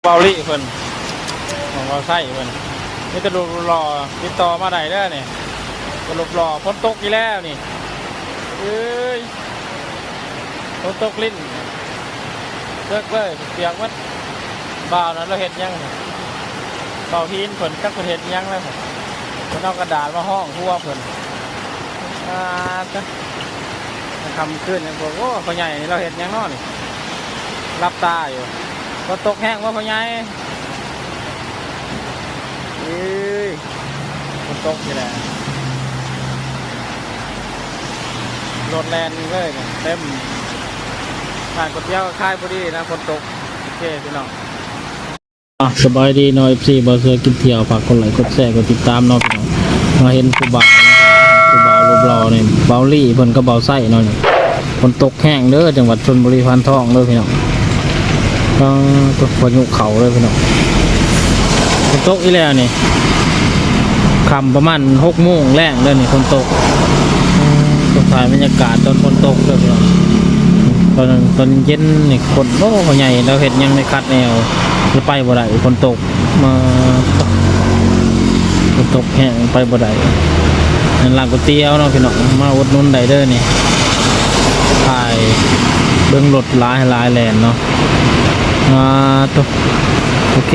ເບົາລີເພິ່ນ ຂອງເບົາໄຊເພິ່ນ ມີແຕ່ຮູບຫຼໍ່ ຕິດຕໍ່ມາໄດ້ເດີນີ້ ຮູບຫຼໍ່. ຝົນຕົກອີກແລ້ວນີ້ ເອີຍ ຝົນຕົກລິນເລິກເລີຍ ປຽກໝົດ. ບ່າວນັ້ນລາວເຮັດຫຍັງ? ບ່າວຫີນເພິ່ນ ຈັກເພິ່ນເຮັດຫຍັງແລ້ວ ເພິ່ນເອົາກະດາດມາຮອງຫົວເພິ່ນ. ອາ ຕະ ຄ່ຳຄືນນີ້ ໂອ້ ພໍ່ໃຫຍ່ນີ້ລາວເຮັດຫຍັງເນາະນີ້ ຫຼັບຕາຢູ່. ຝົນຕົກແຮງບໍ່ ພໍ່ໃຫຍ່? ເອີຍ ຝົນຕົກນີ້ແຫຼະ ລົດແລ່ນເລີຍນີ້ ເຕັມ. ຮ້ານກ໋ວຍຕຽວຂາຍບໍ່ດີນະ ຝົນຕົກ. ໂອເຄພີ່ນ້ອງ. ອ່ະ ສະບາຍດີເນາະ ເອັຟຊີ ບ່າວເສືອກິນທ່ຽວ ຝາກກົດໄລກົດແຊ ກົດຕິດຕາມເນາະພີ່ນ້ອງ. ມາເຫັນຜູ້ບ່າວ ຜູ້ບ່າວຮູບຫຼໍ່ນີ້ ເບົາລີເພິ່ນກັບເບົາໄຊເນາະນີ້. ຝົນຕົກແຮງເດີ ຈັງຫວັດຊົນບຸຣີ ພານທອງເດີພີ່ນ້ອງ. ເອີ ຕົກພາຍຸເຂົ້າເດີພີ່ນ້ອງ ຝົນຕົກອີກແລ້ວນີ້. ຄ່ຳປະມານຫົກໂມງແລງເດີນີ້ ຝົນຕົກ. ເອີ ຕ້ອງຖ່າຍບັນຍາກາດຕອນຝົນຕົກເດີພີ່ນ້ອງ. ຕອນ ຕອນເຢັນນີ້ຄົນ ໂອ້ ພໍ່ໃຫຍ່ລາວເຮັດຫຍັງໃນຄັດແນວ ລາວໄປບໍ່ໄດ້ ຝົນຕົກມາ ຝົນຕົກແຮງໄປບໍ່ໄດ້. ຮ້ານກ໋ວຍຕຽວເນາະພີ່ນ້ອງ ມາອຸດໜູນໄດ້ເດີນີ້. ຖ່າຍເບິ່ງລົດຫຼາຍໆແລ່ນເນາະ. ອ່າ ໂຕ ໂອເຄ